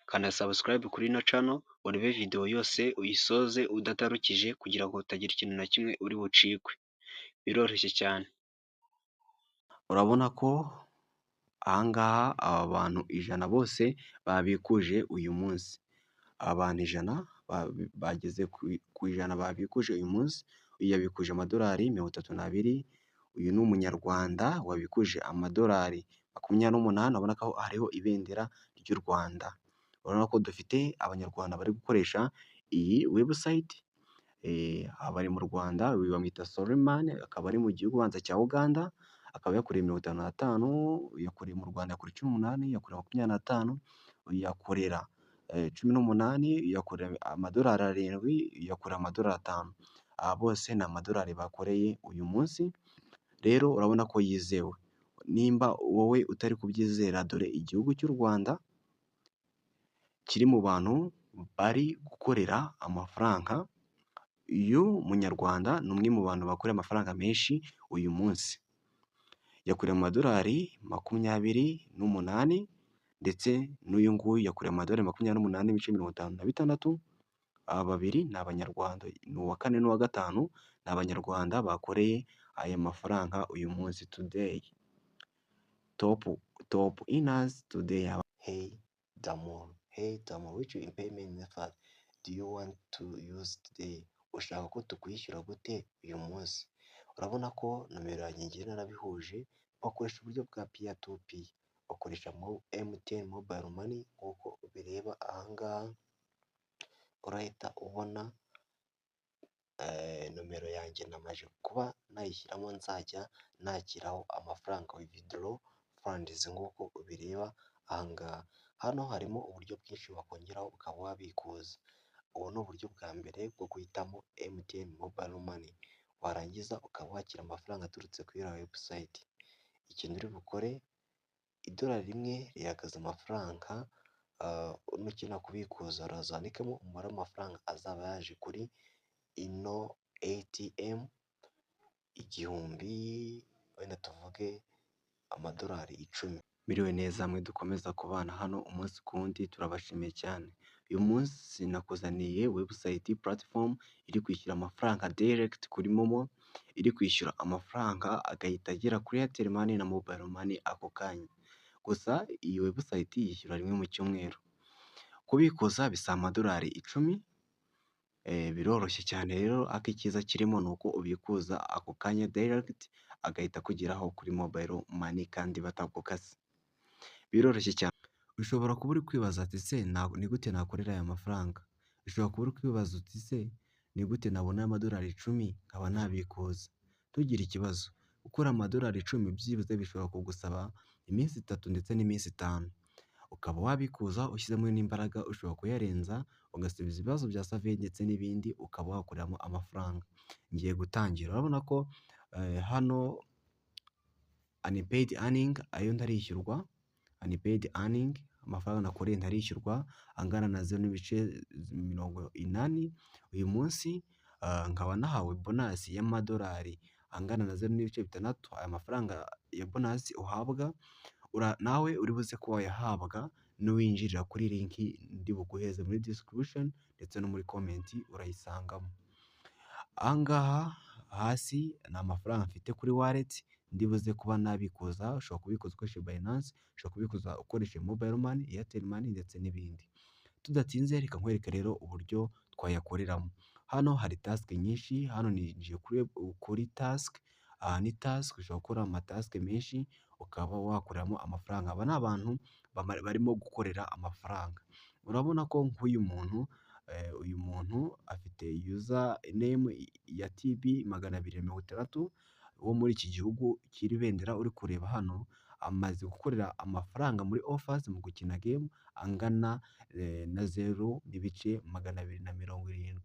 Kanda subscribe kuri ino channel, urebe video yose uyisoze udatarukije kugira ngo utagira ikintu na kimwe uri bucikwe, biroroshye cyane. Urabona ko ahangaha aba bantu 100 bose babikuje uyu munsi, abantu 100 bageze ku 100 babikuje uyu munsi, uyu yabikuje amadolari 32, uyu ni umunyarwanda wabikuje amadolari 28, urabona ko hariho ibendera ry'u Rwanda. Urabona ko dufite abanyarwanda bari gukoresha iyi website, bari mu Rwanda, uyu bamwita Solimani, akaba ari mu gihugu ubanza cya Uganda, akaba yakoreye 55, yakoreye mu Rwanda yakoreye 18, yakorera 25, uyu yakorera 18, uyu yakorera amadolari 7, uyu yakorera amadolari 5. Aba bose ni amadolari bakoreye uyu munsi, rero urabona ko yizewe. Nimba wowe utari kubyizera, dore igihugu cy'u Rwanda kiri mu bantu bari gukorera amafaranga, uyu munyarwanda ni umwe mu bantu bakorera amafaranga menshi uyu munsi. Yakoreye amadolari 28 ndetse n'uyu nguyu yakoreye amadolari 28.56, aba babiri ni abanyarwanda, ni uwa kane n'uwa gatanu ni abanyarwanda bakoreye aya mafaranga uyu munsi today. Top earners today. Hey Damon, hey Damon, which payment method do you want to use today? Ushaka ko tukwishyura gute uyu munsi? Urabona ko nomero yanjye ngiye narabihuje, bakoresha uburyo bwa peer to peer, bakoresha MTN Mobile Money nk'uko ubireba aha ngaha, urahita ubona nomero yanjye namaze kuba nayishyiramo, nzajya nakiraho amafaranga, withdraw funds, nk'uko ubireba aha ngaha. Hano harimo uburyo bwinshi wakongeraho ukaba wabikuza. Ubu ni uburyo bwa mbere bwo guhitamo MTN Mobile Money, warangiza ukaba wakira amafaranga aturutse kuri iriya website. Ikintu uri bukore, idolari rimwe rihagaze amafaranga, nukenera kubikuza uraza wandikemo umubare w'amafaranga azaba yaje kuri ino ATM, 1000, wenda tuvuge amadolari 10. Mwiriwe neza mwe dukomeza kubana hano umunsi ku wundi, turabashimiye cyane. Uyu munsi nakuzaniye website platform iri kwishyura amafaranga direct kuri MoMo, iri kwishyura amafaranga agahita agera kuri Airtel Money na Mobile Money ako kanya. Gusa iyi website yishyura rimwe mu cyumweru. Kubikuza bisaba amadolari 10, biroroshye cyane rero, ariko icyiza kirimo ni uko ubikuza ako kanya direct agahita akugeraho kuri Mobile Money kandi batagukase. Biroroshye cyane. Ushobora kuba uri kwibaza ati: "Se ni gute nakorera aya mafaranga?" Ushobora kuba uri kwibaza uti: "Se ni gute nabona amadolari 10 nkaba nabikuza?" Ntugire ikibazo, gukora amadolari 10 byibuze bishobora kugusaba iminsi 3 ndetse n'iminsi 5. Ukaba wabikuza ushyizemo n'imbaraga, ushobora kuyarenza ugasubiza ibibazo bya survey ndetse n'ibindi, ukaba wakoreramo amafaranga. Ngiye gutangira, urabona ko hano unpaid earning, ayo ntarishyurwa, unpaid earning, amafaranga nakoreye ntarishyurwa angana na 0.80 uyu munsi, nkaba nahawe bonus y'amadolari angana na 0.6. Aya mafaranga ya bonus uhabwa nawe uri buze kuba wayahabwa nuwinjirira kuri link ndi buguheze muri description ndetse no muri comment urayisangamo. Aha ngaha hasi ni amafaranga mfite kuri wallet ndi buze kuba nabikuza, ushobora kubikuza ukoresheje Binance, ushobora kubikuza ukoresheje Mobile Money, Airtel Money ndetse n'ibindi. Tudatinze, reka nkwereke rero uburyo twayakoreramo. Hano hari task nyinshi, hano ninjiye kuri task, aha ni task, ushobora gukora amatask menshi ukaba wakoreramo amafaranga. Aba ni abantu barimo gukorera amafaranga. Urabona ko nk'uyu muntu, uyu muntu afite username ya TB 260 wo muri iki gihugu cy'iri bendera uri kureba hano, amaze gukorera amafaranga muri offers mu gukina game angana na 0.270.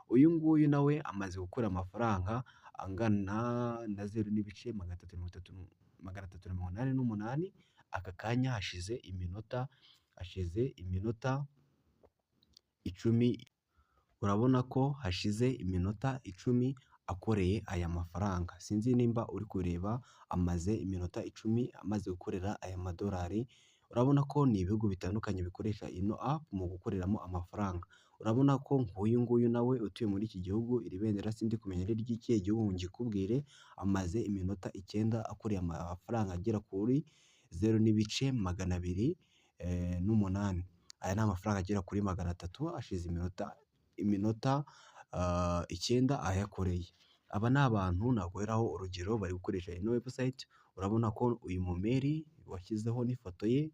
Uyu nguyu nawe amaze gukora amafaranga angana na 0.330, 388, aka kanya hashize iminota 10, urabona ko hashize iminota 10 akoreye aya mafaranga. Sinzi nimba uri kureba, amaze iminota 10 amaze gukorera aya madolari. Urabona ko ni ibihugu bitandukanye bikoresha ino app mu gukoreramo amafaranga. Urabona ko nk'uyu nguyu nawe utuye muri iki gihugu, iri bendera sindi kumenya ari iry'ikihe gihugu ngo ngikubwire, amaze iminota 9 akoreye amafaranga agera kuri 0.208. Aya ni amafaranga agera kuri 300, ashize iminota 9 ayakoreye. Aba ni abantu naguheraho urugero bari gukoresha ino website. Urabona ko uyu mumeri washyizeho n'ifoto ye,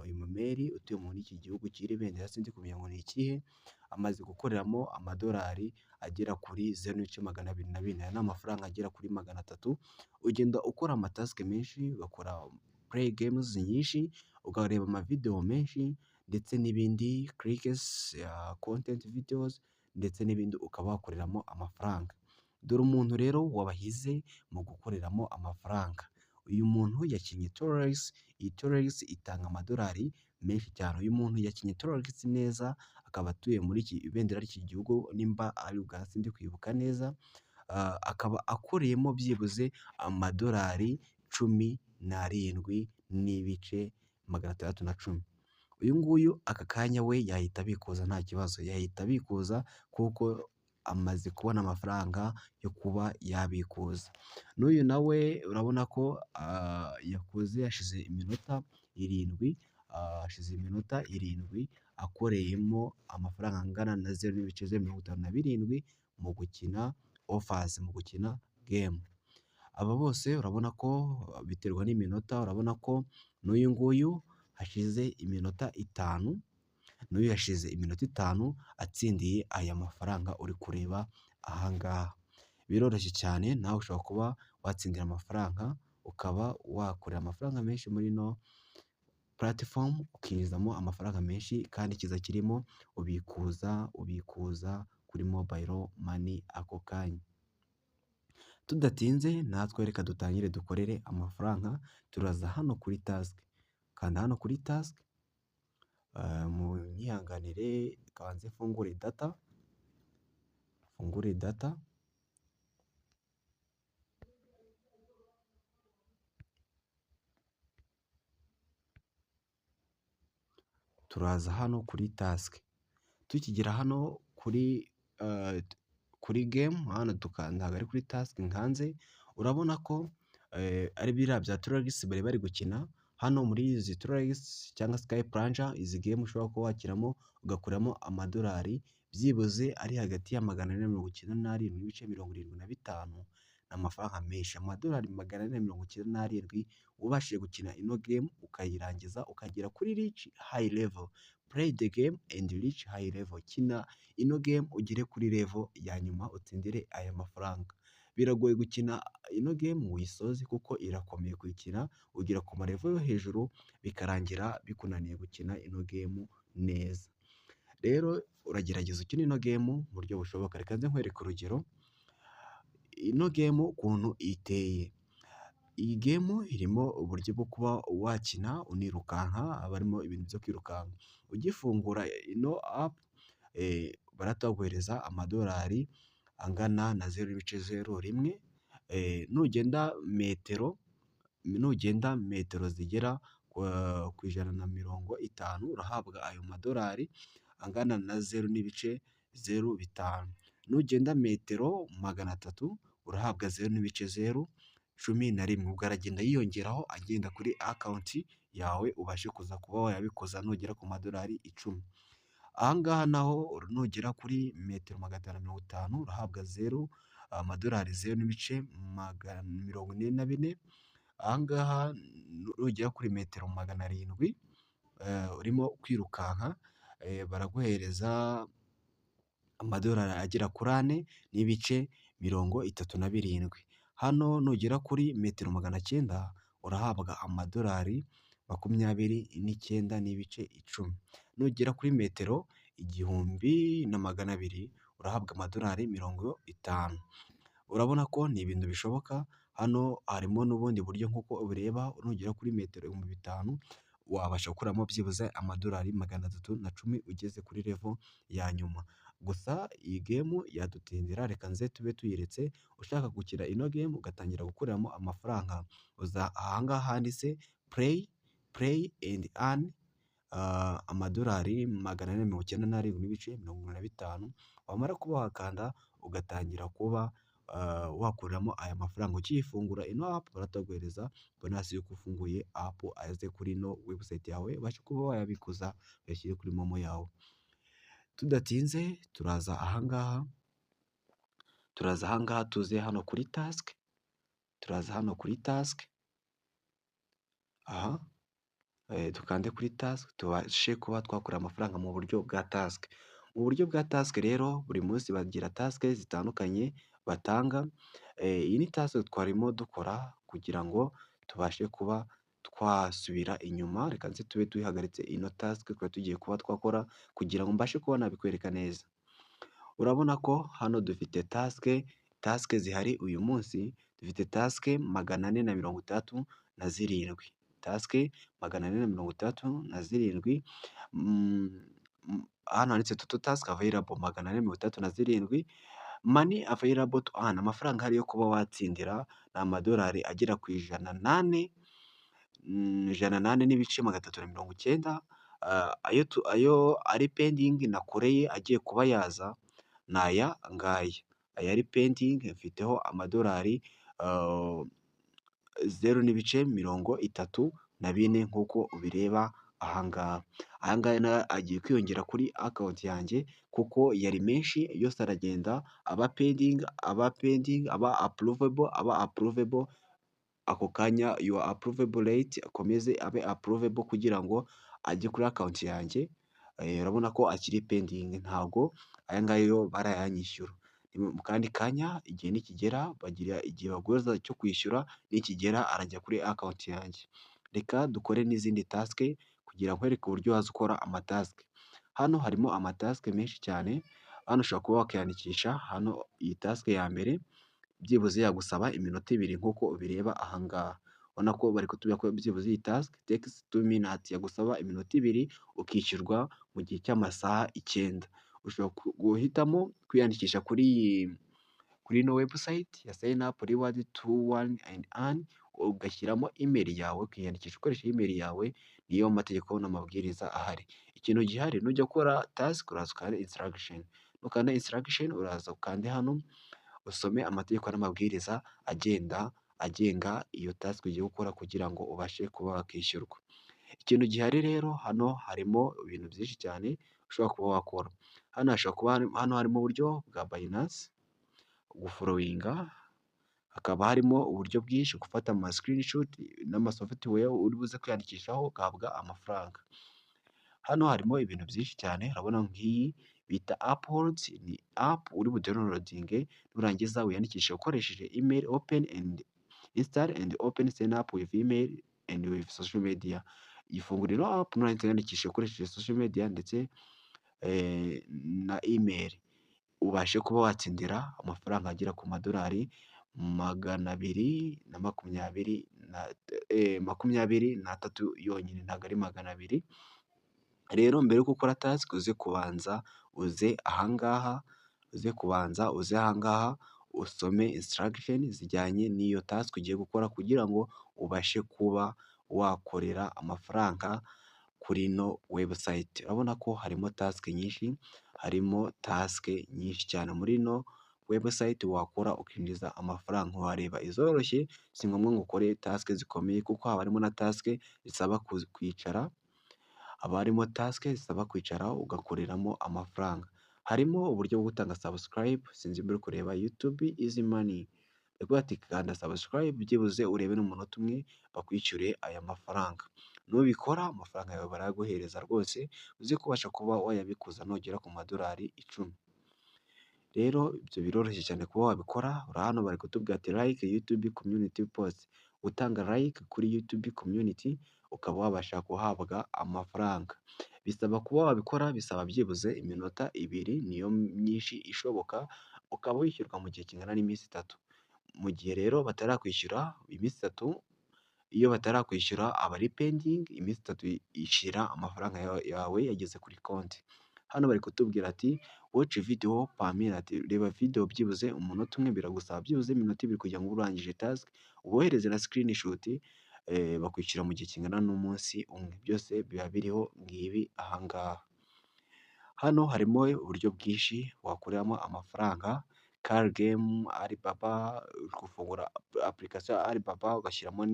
uyu mumeri utuye muri iki gihugu cy'iri bendera sindi kumenya ngo ni ikihe, amaze gukoreramo amadolari agera kuri 0.204. Aya ni amafaranga agera kuri 300. Ugenda ukora amatasike menshi, ugakora play games nyinshi, ukareba amavideo menshi ndetse n'ibindi, clicks, content videos ndetse n'ibindi, ukaba wakoreramo amafaranga. Dore umuntu rero wabahize mu gukoreramo amafaranga. Uyu muntu yakinnye Torex, iyi Torex itanga amadolari menshi cyane. Uyu muntu yakinnye Torex neza, akaba atuye muri iki ibendera ry'iki gihugu, nimba ari Uganda sindi kwibuka neza, akaba akoreyemo byibuze amadolari 17.610. Uyu nguyu aka kanya we yahita abikuza nta kibazo, yahita abikuza kuko amaze kubona amafaranga yo kuba yabikuza. N'uyu nawe urabona ko yakoze, hashize iminota 7, hashize iminota 7 akoreyemo amafaranga angana na 0.057 mu gukina offers, mu gukina game. Aba bose urabona ko biterwa n'iminota, urabona ko n'uyu nguyu hashize iminota 5, n'uyu yashize iminota 5 atsindiye aya mafaranga uri kureba aha ngaha. Biroroshye cyane, nawe ushobora kuba watsindira amafaranga, ukaba wakorera amafaranga menshi muri ino platform, ukinjizamo amafaranga menshi, kandi ikiza kirimo ubikuza kuri mobile money ako kanya. Tudatinze natwe reka dutangire dukorere amafaranga. Turaza hano kuri task, kanda hano kuri task, munyihanganire kanze mfungure data, mfungure data. Turaza hano kuri task, tukigera hano kuri game hano ntabwo ari kuri task nkanze, urabona ko ari biriya bya Torex bari gukina hano muri izi Torex cyangwa Sky Plunger. Izi game ushobora kuba wakiramo ugakuramo amadolari byibuze ari hagati ya 497.75. Ni amafaranga menshi, amadolari 497 ubashije gukina ino game ukayirangiza ukagera kuri reach high level. Play the game and reach high level. Kina ino game ugere kuri level ya nyuma utsindire aya mafaranga. Biragoye gukina ino game ngo uyisoze kuko irakomeye kuyikina, ugera ku marevo yo hejuru bikarangira bikunaniye gukina ino game neza. Rero uragerageza ukina ino game mu buryo bushoboka. Reka nze nkwereke urugero ino game ukuntu iteye. Iyi game irimo uburyo bwo kuba wakina unirukanka, haba harimo ibintu byo kwirukanka. Ugifungura ino app barahita baguhereza amadolari angana na 0.01. Nugenda metero zigera ku 150 urahabwa ayo madolari angana na 0.05. Nugenda metero 300 urahabwa 0.011. Ubwo aragenda yiyongeraho agenda kuri account yawe, ubashe kuza kuba wayabikuza nugera ku madolari 10. Aha ngaha naho nugera kuri metero 550 urahabwa amadolari 0.44. Aha ngaha nugera kuri metero 700 urimo kwirukanka, baraguhereza amadolari agera kuri 4.37. Hano nugera kuri metero 900 urahabwa amadolari 29.10. Nugera kuri metero 1200 urahabwa amadolari 50. Urabona ko ni ibintu bishoboka. Hano harimo n'ubundi buryo nk'uko ubireba, nugera kuri metero 5000 wabasha gukuramo byibuze amadolari 310 ugeze kuri level ya nyuma. Gusa iyi game yadutindira, reka nze tube tuyiretse. Ushaka gukina ino game ugatangira gukuramo amafaranga, uza aha ngaha handitse play Play and earn amadolari 497.75, wamara kuba wakanda ugatangira kuba wakuramo aya mafaranga. Ukiyifungura ino app barataguhereza bonus y'uko ufunguye app, aze kuri ino website yawe ubashe kuba wayabikuza uyashyire kuri MoMo yawe. Tudatinze turaza ahangaha, turaza ahangaha tuze hano kuri task, turaza hano kuri task, aha dukande kuri task tubashe kuba twakura amafaranga mu buryo bwa task. Mu buryo bwa task rero buri munsi bagira task zitandukanye batanga, iyi ni task twarimo dukora kugira ngo tubashe kuba twasubira inyuma. Reka nze tube duhagaritse ino task twari tugiye kuba twakora kugira ngo mbashe kuba nabikwereka neza. Urabona ko hano dufite task, task zihari uyu munsi dufite task 467, task 467, hano handitse total task available 467, money available to earn, amafaranga ahari yo kuba watsindira ni amadolari agera ku 104, 104.390, ayo ari pending nakoreye agiye kuba yaza ni aya ngaya, aya ari pending mfiteho amadolari 0.34 nk'uko ubireba aha ngaha. Aya ngaya nayo agiye kwiyongera kuri account yanjye kuko yari menshi, yose aragenda aba pending, aba pending, aba approvable, aba approvable, ako kanya your approvable rate akomeze abe approvable kugira ngo ajye kuri account yanjye. Urabona ko akiri pending, ntabwo aya ngaya yo barayanyishyura. Mu kandi kanya igihe nikigera, bagira igihe baguhereza cyo kwishyura, nikigera arajya kuri account yanjye. Reka dukore n'izindi task kugira nkwereke uburyo waza ukora amatask. Hano harimo amatask menshi cyane, hano ushobora kuba wakiyandikisha, hano iyi task ya mbere byibuze yagusaba iminota 2 nk'uko ubireba aha ngaha. Urabona ko bari kutubwira ko byibuze iyi task takes 2 minutes, yagusaba iminota 2 ukishyurwa mu gihe cy'amasaha 9. Ushobora guhitamo kwiyandikisha kuri iyi, kuri ino website ya sign up reward to one and earn, ugashyiramo email yawe ukiyandikisha ukoresheje email yawe, niyo mategeko n'amabwiriza ahari. Ikintu gihari nujya gukora task uraza ukande instruction, nukanda instruction uraza ukande hano usome amategeko n'amabwiriza agenda agenga iyo task ugiye gukora kugira ngo ubashe kuba wakishyurwa. Ikintu gihari rero hano harimo ibintu byinshi cyane ushobora kuba wakora. Hano hashobora kuba hano harimo uburyo bwa Binance, gufollowinga, hakaba harimo uburyo bwinshi, gufata ama screenshot n'amasoftware uri buze kwiyandikishaho ugahabwa amafaranga. Hano harimo ibintu byinshi cyane, urabona nk'iyi bita Uphold, ni app uri budownloadinge nurangiza wiyandikishe ukoresheje email, open and install and open sign up with email and with social media. Ifungura ino app nurangiza wiyandikishe ukoresheje social media ndetse na email, ubashe kuba watsindira amafaranga agera ku madolari 220 na 23 yonyine, ntabwo ari 200. Rero mbere yuko ukora task uze kubanza uze ahangaha, uze kubanza uze ahangaha usome instruction zijyanye n'iyo task ugiye gukora kugira ngo ubashe kuba wakorera amafaranga kuri ino website. Urabona ko harimo task nyinshi, harimo task nyinshi cyane muri ino website wakora ukinjiza amafaranga. Wareba izoroshye, si ngombwa ngo ukore task zikomeye kuko haba harimo na task zisaba kwicara, haba harimo task zisaba kwicara ugakoreramo amafaranga. Harimo uburyo bwo gutanga subscribe, sinzi niba uri kureba YouTube easy money, baravuga ati kanda subscribe byibuze urebe n'umunota umwe bakwishyure aya mafaranga. Nubikora amafaranga yawe barayaguhereza rwose, uze kubasha kuba wayabikuza nugera ku madolari 10. Rero ibyo biroroshye cyane kuba wabikora, hano bari kutubwira ati like YouTube community post, utanga like kuri YouTube community ukaba wabasha guhabwa amafaranga. Bisaba kuba wabikora, bisaba byibuze iminota 2 niyo myinshi ishoboka, ukaba wishyurwa mu gihe kingana n'iminsi 3. Mu gihe rero batarakwishyura iminsi 3, iyo batarakwishyura aba ari pending, iminsi 3 ishira amafaranga yawe yageze kuri konti. Hano bari kutubwira ati watch video per minute, reba video byibuze umunota umwe, biragusaba byibuze iminota 2 kugira ngo ube urangije task, ubohereze na screenshot. Bakwishyura mu gihe kingana n'umunsi umwe, byose biba biriho ngibi aha ngaha. Hano harimo uburyo bwinshi wakoreramo amafaranga, car game, Alibaba, gufungura application ya Alibaba ugashyiramo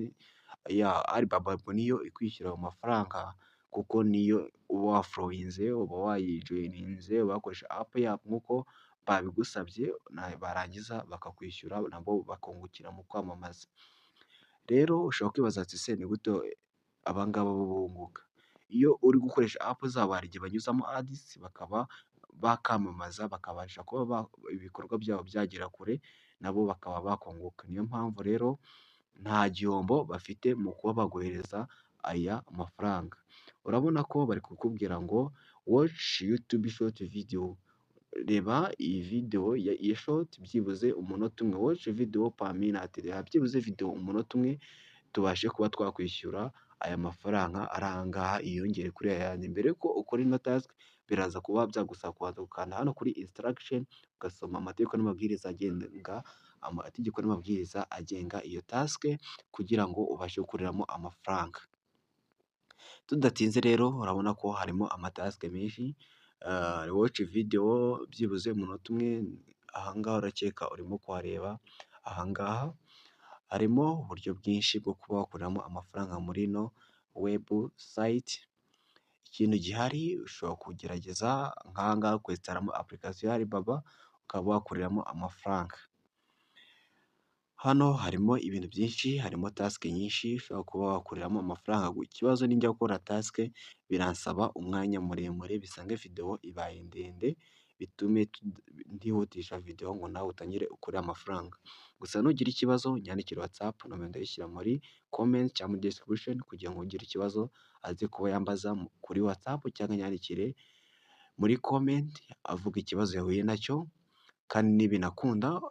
ya Alibaba ubwo niyo ikwishyura ayo mafaranga kuko niyo uba wafollowinze, uba wayijoininze, wakoresha app yabo nk'uko babigusabye, barangiza bakakwishyura nabo bakungukira mu kwamamaza. Rero ushobora kwibaza ati ese ni gute aba ngaba bo bunguka? Iyo uri gukoresha app zabo hari igihe banyuzamo ads bakaba bakamamaza, bakabasha kuba ibikorwa byabo byagera kure, nabo bakaba bakunguka. Niyo mpamvu rero nta gihombo bafite mu kuba baguhereza aya mafaranga. Urabona ko bari kukubwira ngo watch YouTube short video, reba iyi video ya short byibuze umunota umwe, watch video per minute, reba byibuze video umunota umwe tubashe kuba twakwishyura aya mafaranga ari aha ngaha yiyongere kuri aya yandi. Mbere yuko ukora ino task biraza kuba byagusaba kubanza gukanda hano kuri instruction, ugasoma amategeko n'amabwiriza agenga amategeko n'amabwiriza agenga iyo task kugira ngo ubashe gukoreramo amafaranga. Tudatinze rero urabona ko harimo amatask menshi, watch video byibuze umunota umwe, aha ngaha urakeka urimo kuhareba, aha ngaha harimo uburyo bwinshi bwo kuba wakuramo amafaranga muri ino website. Ikintu gihari ushobora kugerageza nk'aha ngaha ukinstallamo application ya Alibaba ukaba wakoreramo amafaranga. Hano harimo ibintu byinshi, harimo task nyinshi ushobora kuba wakoreramo amafaranga. Ikibazo ninjya gukora task biransaba umwanya muremure, bisange video ibaye ndende, bitume ntihutisha video ngo nawe utangire ukore amafaranga. Gusa nugira ikibazo unyandikire WhatsApp, nomero ndayishyira muri comment cyangwa muri description kugira ngo ugire ikibazo aze kuba yambaza kuri WhatsApp cyangwa anyandikire muri comment avuga ikibazo yahuye nacyo, kandi nibinakunda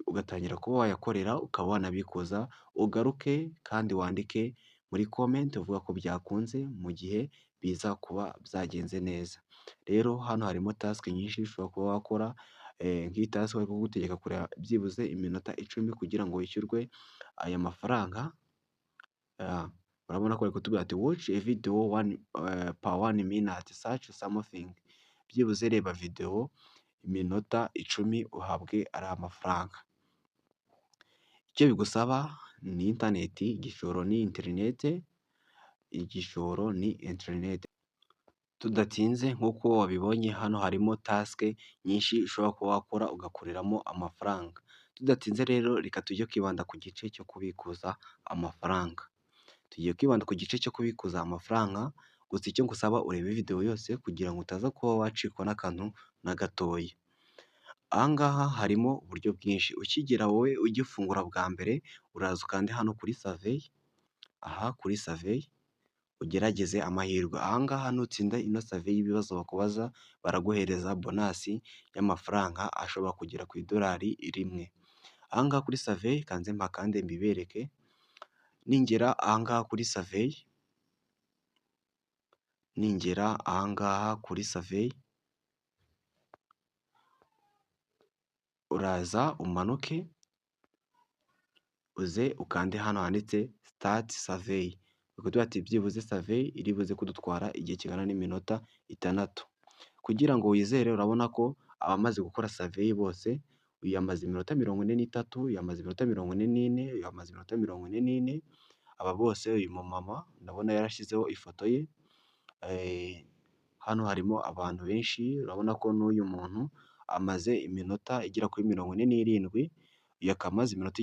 ugatangira kuba wayakorera ukaba wanabikuza, ugaruke kandi wandike muri comment uvuga ko byakunze mu gihe biza kuba byagenze neza. Rero hano harimo task nyinshi ushobora kuba wakora, nk'iyi task bari kugutegeka kureba byibuze iminota 10 kugira ngo wishyurwe aya mafaranga. Urabona ko bari kutubwira ati watch a video one per one minute search something, byibuze reba video iminota 10 uhabwe ariya mafaranga. Icyo bigusaba ni interineti, igishoro ni interineti, igishoro ni interineti. Tudatinze nk'uko wabibonye hano harimo task nyinshi ushobora kuba wakora ugakoreramo amafaranga. Tudatinze rero reka tujye kwibanda ku gice cyo kubikuza amafaranga. Tugiye kwibanda ku gice cyo kubikuza amafaranga, gusa icyo ngusaba urebe video yose kugira ngo utaza kuba wacikwa n'akantu na gatoya. Aha ngaha harimo uburyo bwinshi, ukigera wowe ugifungura bwa mbere uraza ukande hano kuri survey, aha kuri survey ugerageze amahirwe. Aha ngaha nutsinda ino survey y'ibibazo bakubaza baraguhereza bonus y'amafaranga ashobora kugera ku idolari 1. Aha ngaha kuri survey kanze mpakande mbibereke, ningera aha ngaha kuri survey, ningera aha ngaha kuri survey, uraza umanuke uze ukande hano handitse start survey. Bakatubwira ati byibuze survey iri buze kudutwara igihe kingana n'iminota 6. Kugira ngo wizere urabona ko abamaze gukora survey bose, uyu yamaze iminota 43, uyu yamaze iminota 44, uyu yamaze iminota 44, aba bose uyu mumama ndabona yarashyizeho ifoto ye. Hano harimo abantu benshi, urabona ko n'uyu muntu amaze iminota igera kuri 47, uyu akaba amaze iminota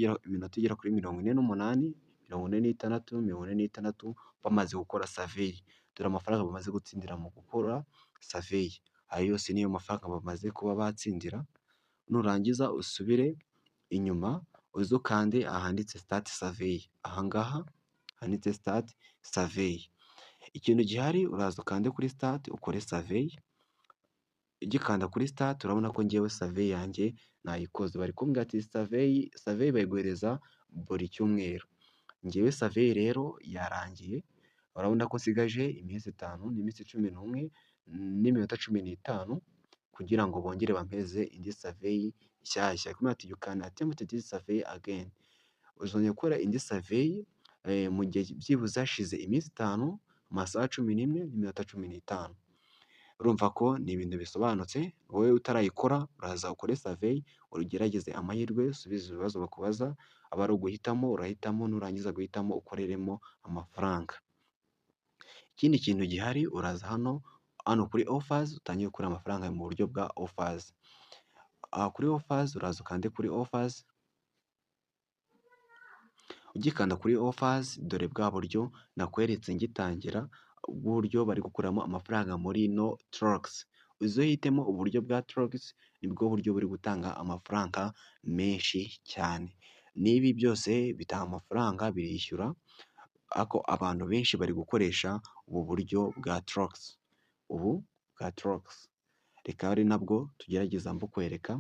igera kuri 48, 46, 46 bamaze gukora survey. Dore amafaranga bamaze gutsindira mu gukora survey. Ayo yose niyo mafaranga bamaze kuba batsindira. Nurangiza usubire inyuma uze ukande ahanditse start survey. Aha ngaha handitse start survey. Ikintu gihari uraza ukande kuri start ukore survey. Ugikanda kuri start urabona ko njyewe survey yanjye nayikoze. Bari kumbwira ati survey bayiguhereza buri cyumweru. Njyewe survey rero yarangiye, urabona ko nsigaje iminsi 5 n'iminsi 11 n'iminota 15 kugira ngo bongere bampeze indi survey nshyashya. Bari kumbwira ati you can attempt this survey again. Uzongera gukora indi survey Mu gihe byibuze hashize iminsi 5, amasaha 11 n'iminota 15. Urumva ko ni ibintu bisobanutse, wowe utarayikora uraza ukore survey, ugerageze amahirwe usubize ibibazo bakubaza, aba ari uguhitamo urahitamo, nurangiza guhitamo ukoreremo amafaranga. Ikindi kintu gihari uraza hano kuri offers utangire gukura amafaranga mu buryo bwa offers. Aha kuri offers uraza ukande kuri offers, ugikanda kuri offers dore bwa buryo nakweretse ngitangira bw'uburyo bari gukuramo amafaranga muri ino Trox. Uze uhitemo uburyo bwa Trox, nibwo buryo buri gutanga amafaranga menshi cyane. N'ibi byose bitanga amafaranga birishyura, ariko abantu benshi bari gukoresha ubu buryo bwa Trox, ubu bwa Trox. Reka ari nabwo tugerageza mbukwereka,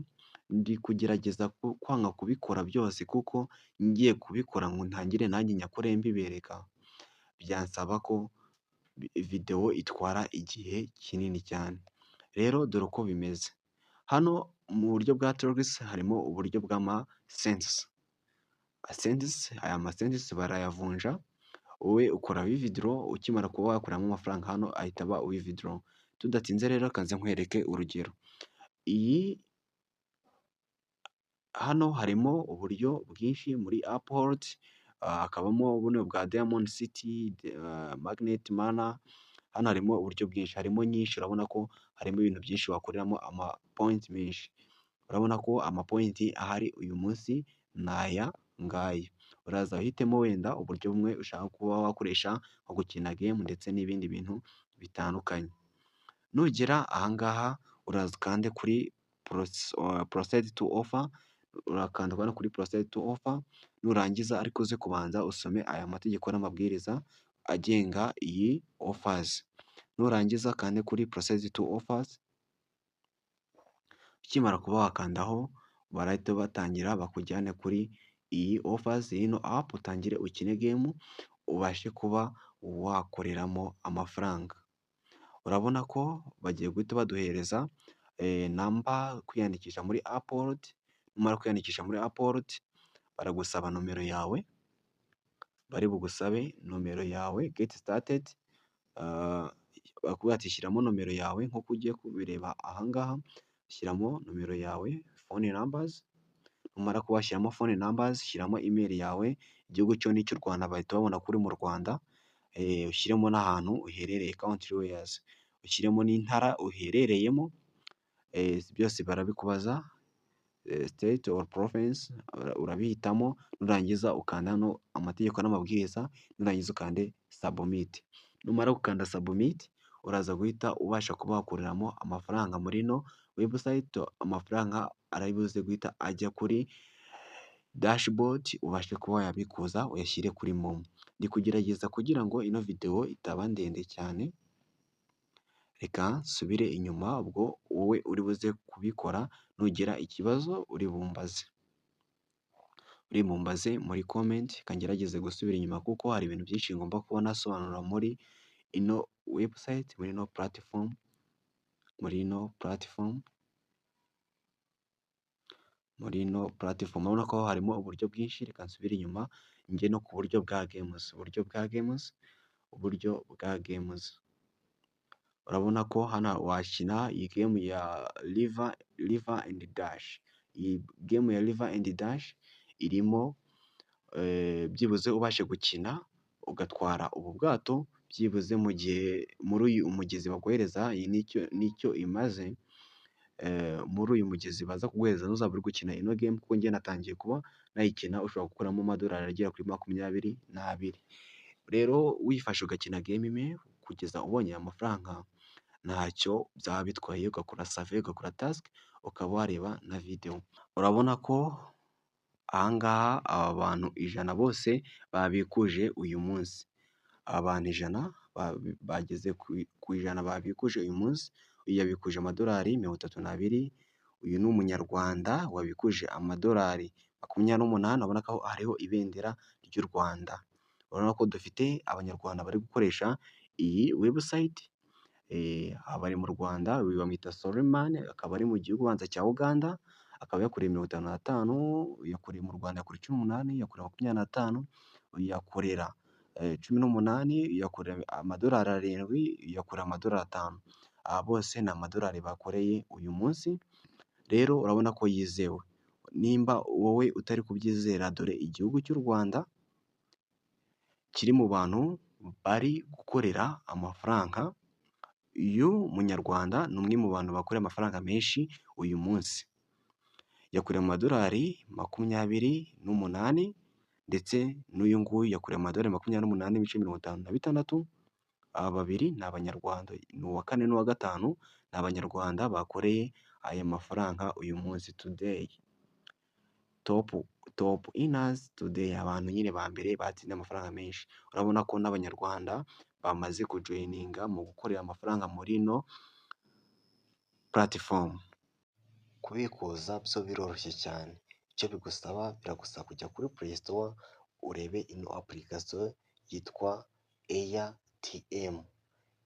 ndi kugerageza kwanga kubikora byose kuko ngiye kubikora ngo ntangire nanjye nyakore mbibereka, byansaba ko videwo itwara igihe kinini cyane. Rero dore uko bimeze, hano mu buryo bwa Trox harimo uburyo bw'ama cents. Cents, aya ma cents barayavunja, wowe ukora withdraw, ukimara kuba wakuramo amafaranga hano ahita aba withdraw. Tudatinze rero reka nze nkwereke urugero. Iyi hano harimo uburyo bwinshi muri Uphold, hakabamo buno bwa Diamond City, Magnet Mana, hano harimo uburyo bwinshi, harimo nyinshi urabona ko harimo ibintu byinshi wakoreramo ama points menshi. Urabona ko ama points ahari uyu munsi ni aya ngaya. Uraza uhitemo wenda uburyo bumwe ushaka kuba wakoresha nko gukina game ndetse n'ibindi bintu bitandukanye. Nugera aha ngaha uraza ukande kuri proceed to offer, urakanda hano kuri proceed to offer, nurangiza ariko uze kubanza usome aya mategeko n'amabwiriza agenga iyi offers. Nurangiza ukande kuri proceed to offers, ukimara kuba wakandaho barahita batangira bakujyane kuri iyi offers y'ino app, utangire ukine game ubashe kuba wakoreramo amafaranga. Urabona ko bagiye guhita baduhereza namba kwiyandikisha muri Uphold, numara kwiyandikisha muri Uphold baragusaba nomero yawe, bari bugusabe nomero yawe get started, barakubwira bati shyiramo nomero yawe nk'uko ugiye kubireba aha ngaha, shyiramo nomero yawe phone numbers, numara kuba washyiramo phone numbers, shyiramo email yawe, igihugu cyo ni icy'u Rwanda bahita babona ko uri mu Rwanda, ushyiremo n'ahantu uherereye country where's, ushyiremo n'intara uherereyemo, byose barabikubaza, state or province urabihitamo, nurangiza ukanda hano amategeko n'amabwiriza, nurangiza ukande submit. Numara gukanda submit uraza guhita ubasha kuba wakuramo amafaranga muri ino website, amafaranga ari buze guhita ajya kuri dashboard ubashe kuba wayabikuza uyashyire kuri MoMo. Ndi kugerageza kugira ngo ino videwo itaba ndende cyane, reka nsubire inyuma ubwo wowe uri buze kubikora nugira ikibazo uri bumbaze. Uri bumbaze muri comment, reka ngerageze gusubira inyuma kuko hari ibintu byinshi ngomba kuba nasobanura muri ino website, muri ino platform, muri ino platform, muri ino platform. Urabona ko harimo uburyo bwinshi, reka nsubire inyuma njye no ku buryo bwa games, uburyo bwa games, uburyo bwa games. Urabona ko hano wakina iyi game ya River and Dash. Iyi game ya River and Dash irimo byibuze ubashe gukina ugatwara ubu bwato, byibuze mu gihe muri uyu mugezi baguhereza, iyi nicyo imaze, muri uyu mugezi baza kuguhereza ntuzaba uri gukina ino game kuko njye natangiye kuba nayikina, ushobora gukuramo amadolari agera kuri 22. Rero wifashe ugakina game imwe kugeza ubonye aya mafaranga ntacyo byaba bitwaye, ugakora survey, ugakora task, ukaba wareba na videwo. Urabona ko aha ngaha aba bantu 100 bose babikuje uyu munsi. Aba bantu 100 bageze ku 100 babikuje uyu munsi, uyu yabikuje amadolari 32, uyu ni umunyarwanda wabikuje amadolari 28, urabona ko hariho ibendera ry'u Rwanda. Urabona ko dufite abanyarwanda bari gukoresha iyi website, bari mu Rwanda, uyu bamwita Soleman, akaba ari mu gihugu ubanza cya Uganda, akaba yakoreye 55, yakoreye mu Rwanda yakoreye 18, yakoreye 25. Uyakorera 18, uyakorera amadolari 7, uyakorera amadolari 5. Aba bose ni amadolari bakoreye uyu munsi, rero urabona ko yizewe. Nimba wowe utari kubyizera, dore igihugu cy'u Rwanda kiri mu bantu bari gukorera amafaranga, uyu munyarwanda ni umwe mu bantu bakorera amafaranga menshi uyu munsi. Yakoreye amadolari 28 ndetse n'uyu nguyu yakoreye amadolari 28.56. Aba babiri ni abanyarwanda, ni uwa kane n'uwa gatanu, ni abanyarwanda bakoreye aya mafaranga uyu munsi today. Top earners today, abantu nyine ba mbere batsindiye amafaranga menshi. Urabona ko n'abanyarwanda bamaze kujoininga mu gukorera amafaranga muri ino platform. Kubikuza byo biroroshye cyane, icyo bigusaba biragusaba kujya kuri Play Store urebe ino application yitwa Airtm.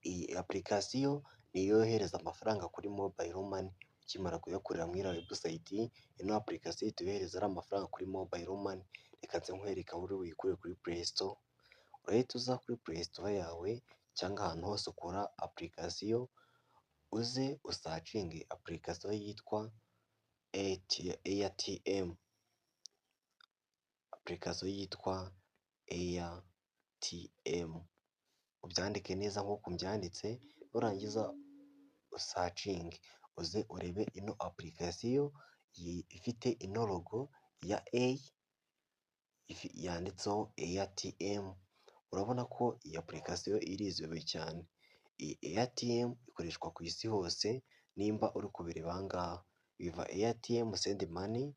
Iyi application niyo yohereza amafaranga kuri mobile money, ukimara kuyakorera muri iriya website, ino application ihita yohereza ariya mafaranga kuri mobile money. Reka nze nkwereke aho uri buyikure kuri Play Store, urahita uza kuri Play Store yawe cyangwa ahantu hose ukura application, uze usearchinge application yitwa Airtm, application yitwa Airtm, ubyandike neza nk'uku mbyanditse, nurangiza usearchinge, uze urebe ino application ifite ino logo ya A yanditseho Airtm, urabona ko iyi application irizewe cyane. Iyi Airtm ikoreshwa ku isi hose, nimba uri kubireba aha ngaha, biva Airtm send money,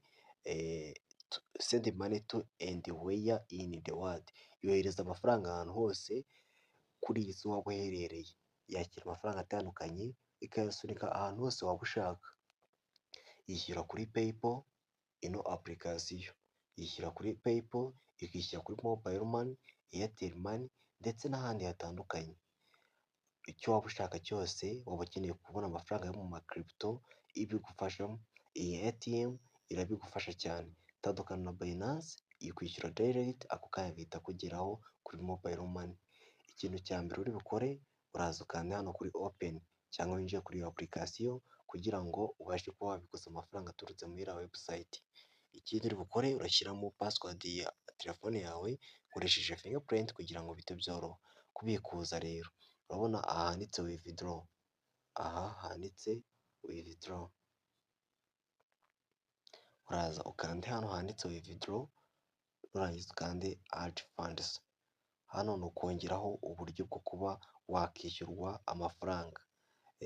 send money to anywhere in the world, yohereza amafaranga ahantu hose kuri iyi si waba uherereye, yakira amafaranga atandukanye ikayasunika ahantu hose waba ushaka, yishyura kuri PayPal, ino application yishyura kuri PayPal, ikishyura kuri mobile money, Airtel Money ndetse n'ahandi hatandukanye. Icyo waba ushaka cyose, waba ukeneye kubona amafaranga yo mu ma crypto ibigufashamo, iyi Airtm irabigufasha cyane. Itandukana na Binance ikwishyura direct ako kanya agahita akugeraho kuri mobile money. Ikintu cya mbere uri bukore, uraza ukanda hano kuri open cyangwa winjire kuri iyo application kugira ngo ubashe kuba wabikuza amafaranga aturutse muri iriya website. Ikindi uri bukore, urashyiramo password ya telefone yawe ukoresheje fingerprint kugira ngo bihite byoroha. Kubikuza rero, urabona aha handitse withdraw, aha handitse withdraw, uraza ukande hano handitse withdraw, nurangiza ukande add funds. Hano ni ukongeraho uburyo bwo kuba wakishyurwa amafaranga.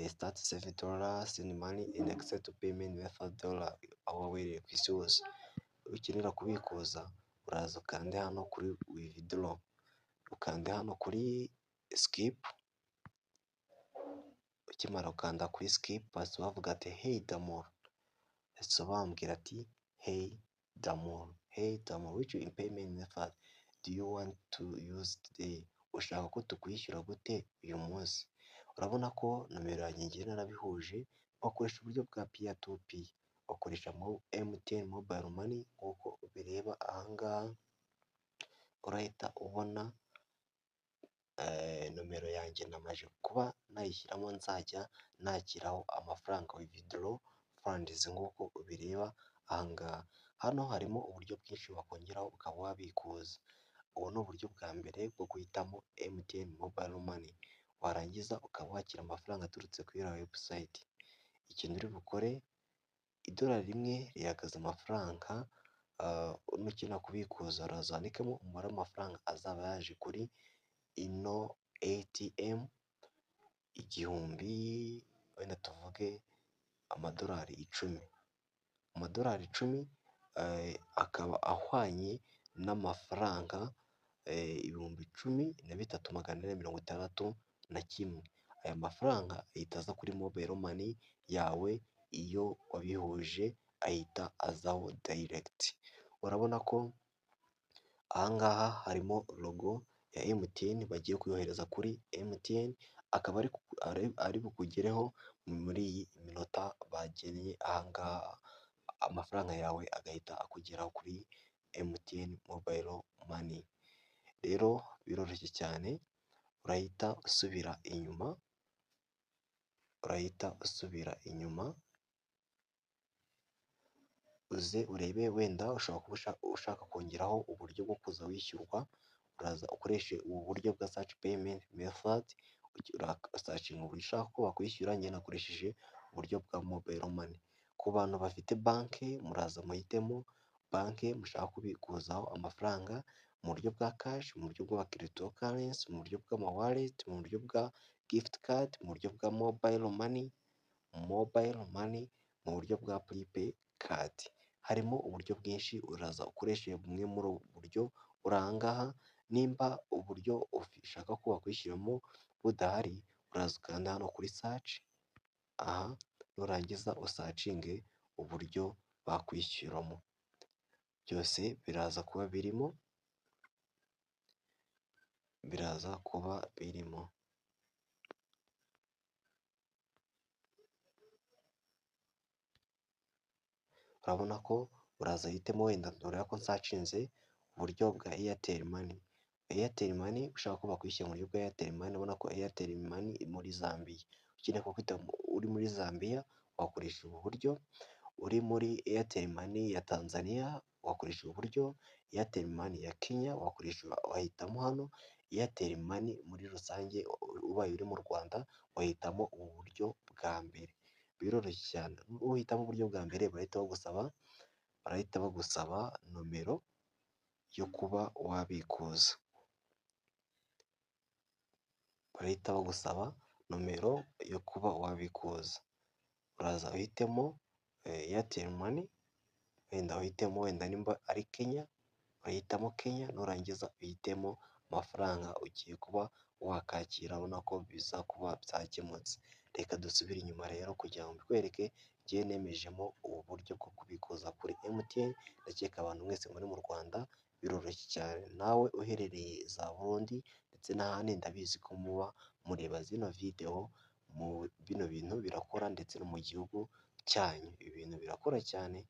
Start save dollar, send money and accept payment method dollar, aho waba uherereye ku isi hose. Ukenera kubikuza, uraza ukande hano kuri withdraw, ukande hano kuri skip, ukimara gukanda kuri skip bahise bavuga ati hey Damuru, bahise bambwira ati hey Damuru, hey Damuru, which payment method do you want to use today? Ushaka ko tukwishyura gute uyu munsi? Urabona ko nomero yanjye ngiye narabihuje, bakoresha uburyo bwa peer to peer, bakoresha MTN mobile money nk'uko ubireba aha ngaha, urahita ubona nomero yanjye namaze kuba nayishyiramo, nzajya nakiraho amafaranga withdraw funds nk'uko ubireba aha ngaha. Hano harimo uburyo bwinshi wakongeraho ukaba wabikuza. Ubu ni uburyo bwa mbere bwo guhitamo MTN mobile money, warangiza ukaba wakira amafaranga aturutse kuri iriya website. Ikintu uri bukore, idolari rimwe rihagaze amafaranga, nukenera kubikuza uraza wandikemo umubare w'amafaranga azaba yaje kuri ino ATM, 1000, wenda tuvuge amadolari 10, amadolari 10 akaba ahwanye n'amafaranga 13,461. Aya mafaranga ahita aza kuri mobile money yawe, iyo wabihuje ahita azaho direct. Urabona ko aha ngaha harimo logo ya MTN, bagiye kuyohereza kuri MTN, akaba ari bukugereho muri iyi minota bagennye aha ngaha, amafaranga yawe agahita akugeraho kuri MTN mobile money. Rero biroroshye cyane, urahita usubira inyuma, urahita usubira inyuma, uze urebe wenda ushobora kuba ushaka kongeraho uburyo bwo kuza wishyurwa, uraza ukoreshe ubu buryo bwa search payment method, urasearchinga uburyo ushaka ko bakwishyura, njye nakoresheje uburyo bwa mobile money. Ku bantu bafite banki muraza muhitemo banki mushaka kubikuzaho amafaranga mu buryo bwa cash, mu buryo bwa cryptocurrency, mu buryo bw'ama wallet, mu buryo bwa gift card, mu buryo bwa mobile money, mobile money, mu buryo bwa prepaid card. Harimo uburyo bwinshi, uraza ukoreshe bumwe muri ubu buryo uri aha ngaha, nimba uburyo ushaka ko bakwishyuramo budahari, uraza ukanda hano kuri search, aha nurangiza usearchinge uburyo bakwishyuramo. Byose biraza kuba birimo, biraza kuba birimo. Urabona ko uraza uhitemo wenda urabona ko nsearchinze uburyo bwa Airtel Money. Airtel Money ushaka ko bakwishyura mu buryo bwa Airtel Money, urabona ko Airtel Money muri Zambia. Ukeneye ko uri muri Zambia wakoresha ubu buryo, uri muri Airtel Money ya Tanzania wakoresha ubu buryo, Airtel Money ya Kenya wakoresha wahitamo hano, Airtel Money muri rusange ubaye uri mu Rwanda wahitamo ubu buryo bwa mbere. Biroroshye cyane, nuhitamo uburyo bwa mbere barahita bagusaba nomero yo kuba wabikuza. Barahita bagusaba nomero yo kuba wabikuza. Uraza uhitemo Airtel Money, wenda uhitemo wenda nimba ari Kenya, urahitamo Kenya, nurangiza uhitemo amafaranga ugiye kuba wakakira, urabona ko biza kuba byakemutse. Reka dusubire inyuma rero kugira ngo mbikwereke, njyewe nemejemo ubu buryo bwo kubikuza kuri MTN, ndakeka abantu mwese muri mu Rwanda biroroshye cyane. Nawe uherereye za Burundi ndetse n'ahandi ndabizi ko muba mureba zino videwo, bino bintu birakora ndetse no mu gihugu cyanyu. Ibi bintu birakora cyane,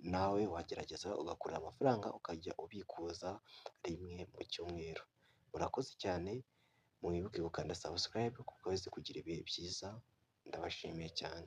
nawe wagerageza ugakorera amafaranga ukajya ubikuza rimwe mu cyumweru. Murakoze cyane, mwibuke gukanda subscribe mukomeze kugira ibihe byiza, ndabashimiye cyane.